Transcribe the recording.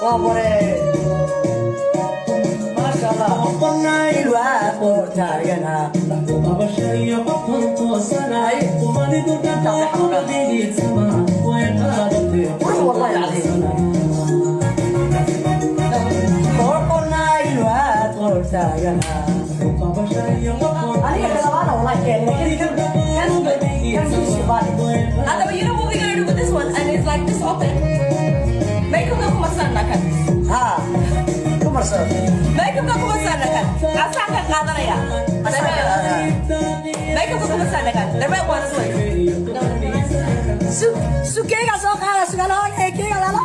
Waa waree, maasha Allah. Ilwaad qoortaagana. Qabashayo qofkan toosanay umanigu dhaqaaqo digidsama way qaadatay. Qurux, wallahi alcadiim. Qoorqorna ilwaad qoortaagana. Qabashayo qofkan Aniga kalabaana wallahi keenay kan kan kan kan Soomaali. Haddaba, you know what we're gonna do with this one? And it's like this open. Makeup ku marsanna kan. Ha, ku marsado. Makeup ku marsanna kan. Asaan kan qaadanaya. Makeup ku marsanna kan. The red one is one. Su su, keega soo qaada, sugalaha ee keega lala.